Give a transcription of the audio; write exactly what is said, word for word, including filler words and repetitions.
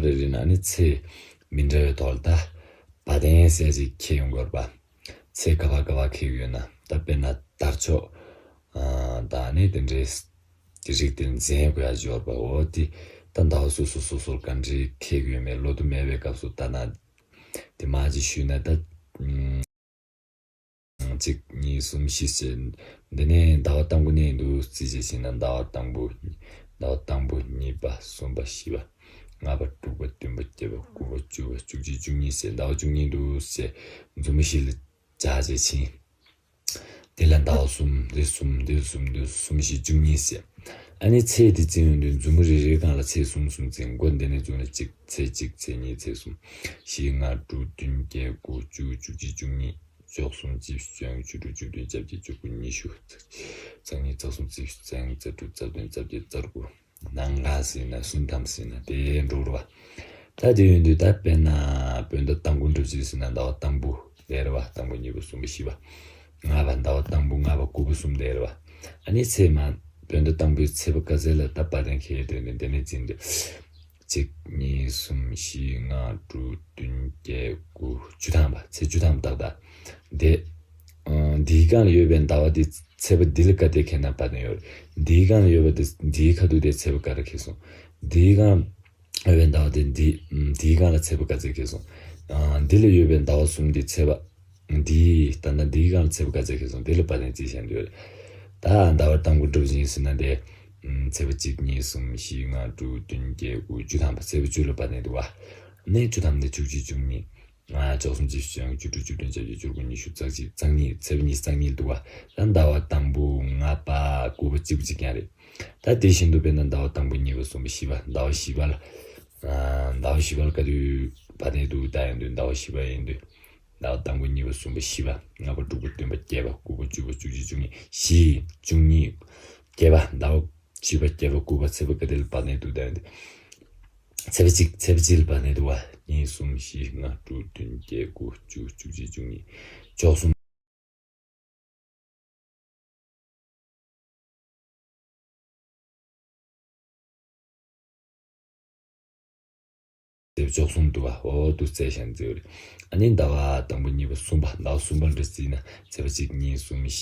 རེ་རེ་ན་ནི་ཚེས་མི་འདྲ་བའི་ཐོག་ལ་ད་བ་དན་ཟེར་ཅིག་འཁེལ་ཡོང་གི་ཡོད་རེད་པ། ཚེས་ག་བ་ག་བ་འཁེལ་གི་ཡོད་ན་ད་དཔེར་ན་དར་ལྕོག་ཨ་དང་ནི་དེ་འདྲའི་དེ་རིགས་དེ་འཛིན་དགོས་ཡ་ཅིག་ཡོད་རེད་པ། འོ་དེ་ད་ཟླ་བ་སོ་སོ་སོ་སོར་ག་འདྲའི་འཁེལ་གི་ཡོད་མེད་ལོ་དུ་མེད་པའི་སྐབས་སུ་ལྟ་ན་དེ་མ་ཅིག་ཞུས་ན་ད་ཨུམ། གཅིག་གཉིས་གསུམ་བཞི་ཟེར། འདི་ནས་ཟླ་བ་དང་པོ་ནས་འདུག་རྩིས་བྱས་ཕྱིན་ན་ཟླ་བ་དང་པོ། ཟླ་བ་དང་པོ་གཉིས་པ་གསུམ་པ་བཞི་པ། ལྔ་པ་དྲུག་པ་བདུན་པ་བརྒྱད་པ་དགུ་པ་བཅུ་པ་བཅུ་གཅིག་བཅུ་གཉིས་ཟེར་ཟླ་བ་བཅུ་གཉིས་འདུག་ཟེར་མཛུབ་མོ་བཞི་ལ་སྦྱར་བྱས་ཕྱིན། དེ་ལ་ཟླ་བ་གསུམ་འདི་གསུམ་འདི་གསུམ་འདི་གསུམ་བཞི་བཅུ་གཉིས་ཟེར། ཨ་ནི་ཚེས་དེ་བརྩི་ཡོང་དུས་མཛུབ་མོ་རེ་རེའི་སྒང་ལ་ཚེས་གསུམ་གསུམ་བརྩི་མགོ་འདི་ནས་བཙུགས་ནས་གཅིག་ཚེས་གཅིག་ཚེས་གཉིས་ཚེས་གསུམ། བཞི་ལྔ་དྲུག་བདུན་བརྒྱད་དགུ་བཅུ་བཅུ་གཅིག་བཅུ་གཉིས། བཅུ་གསུམ་བཅུ་བཞི་བཅུ་བཅུ་གཉིས་བཅུ་དྲུག་བཅུ་བདུན་བཅོ་བརྒྱད་བཅུ་དགུ་ཉི་ཤུ། རྩ་གཉིས་རྩ་གསུམ་རྩ་བཞི་རྩ་བདུན་རྩ་དྲུག་རྩ་བདུན་རྩ་བརྒྱད་རྩ་དགུ། ནང་གང་ཟིན་ན་སུམ་ཐམ་ཟིན་ན་དེ་འགྲོ་རུ་བ། ད་དེ་ཡོང་དུས་ད་དཔེར་ན་བོད་ཟླ་དང་པོ་འགྲུབ་ཅིག་ཟིན་ན་ཟླ་བ་དང་པོ་དེ་རེད་བ། དང་པོ་གཉིས་པ་གསུམ་པ་བཞི་པ། ལྔ་པ་ཟླ་བ་དང་པོ་ལྔ་པ་དགུ་པ་གསུམ་དེ་རེད་བ། ཨ་ནི་ཚེས་མ་བོད་ཟླ་དང་པོའི་ཚེས་པ་ག་ཚད་ལ་ད་བ་དན་འཁེལ་དེ་ནི་དེ་ནས་འཛིན་དུས། གཅིག་གཉིས་གསུམ་བཞི་ལྔ་དྲུག་བདུན་བརྒྱད་དགུ་བཅུ་ཐམ་པ་ཚེས་བཅུ་ཐམ་ཏག་ཏག་དེ། ཨ་འདིའི་སྒང་ལ་ཡོད་པའི་ཟླ་བ་དེ་ཚེས་པ་འདི་ལ་ག་དེ་འཁེལ་ན་བ་དན་ཡོད་རེད། འདིའི་སྒང་ལ་ཡོད་པ་དེ་འདིའི་ཁ་ཐུག་དེ་ཚེས་པ་ག་རེ་འཁེལ་སོང་། འདིའི་སྒང་ལ་ཡོད་པའི་ཟླ་བ་དེ་འདི་འདིའི་སྒང་ལ་ཚེས་པ་ག་ཚད་འཁེལ་སོང་། ཨ་འདི་ལ་ཡོད་པའི་ཟླ་བ་གསུམ་དེ་ཚེས་པ་འདི་ད་ལྟ་འདིའི་སྒང་ལ་ཚེས་པ་ག་ཚད་འཁེལ་སོང་། དེ་ལ་བ་དན་རྩིས་བྱ་འདོད་རེད། ད་ཟླ་བ་དང་པོ་འགྲུབ་ཅིང་ཟིན་ན་དེ། ཚེས་པ་གཅིག་གཉིས་གསུམ་བཞི་ལྔ་དྲུག་བདུན་བརྒྱད་དགུ་བཅུ་ཐམ་པ་ཚེས་པ་བཅུ་ལ་བ་དན་འདུག་བ། ནས་བཅུ་ཐམ་ནས་བཅུ་གཅིག་བཅུ་གཉིས། ལྔ་བཅུ་གསུམ་བཅུ་བཞི་བཅུ་དྲུག་བཅུ་བདུན་བཅོ་བརྒྱད་བཅུ་དགུ་ཉི་ཤུ་རྩ་གཅིག་རྩ་གཉིས་ཚེས་པ་གཉིས་རྩ་གཉིས་འདུག་བ། ད་ཟླ་བ་དང་པོ་ལྔ་པ་དགུ་པ་གཅིག་པ་གཅིག་རྐྱང་རེད། ད་དེ་བཞིན་དུ་དཔེར་ན་ཟླ་བ་དང་པོ་གཉིས་པ་གསུམ་པ་བཞི་པ་ཟླ་བ་བཞི་པ་ལ། ཟླ་བ་བཞི་པ་ལ་ག་དུས་བ་དན་འདུག་ད་ཡིན་དུས་ཟླ་བ་བཞི་པ་ཡིན་དུས། ཟླ་བ་དང་པོ་གཉིས་པ་གསུམ་པ་བཞི་པ་ལྔ་པ་དྲུག་པ་བདུན་པ་བརྒྱད་པ་དགུ་པ་བཅུ་པ་བཅུ་གཅིག་བཅུ་གཉིས་བཞི་བཅུ་གཉིས། བརྒྱད་པ་ཟླ་བ་བཞི་པ་བརྒྱད་པ་དགུ་པ་ཚེས་པ་ག་དེ་ལ་བ་དན་འདུག་ད་ཡིན་དུས། ཚེས་པ་གཅིག་ཚེས་པ་གཅིག་ལ་བ་དན་འདུག་བ། གཉིས་གསུམ་བཞི་ལྔ་དྲུག་བདུན་བརྒྱད་དགུ་བཅུ་བཅུ་གཅིག་བཅུ་གཉིས་བཅུ་གསུམ། དེ་བཅུ་གསུམ་འདུག་བ། འོ་འདུག་རྩིས་བྱས་ན་འཛིན་རེད། ཨ་ནི་ཟླ་བ་དང་པོ་གཉིས་པ་གསུམ་པ་ཟླ་བ་གསུམ་པ་འདྲ་རྩིས་ན་ཚེས་པ་གཅིག་གཉིས་གསུམ་བཞི།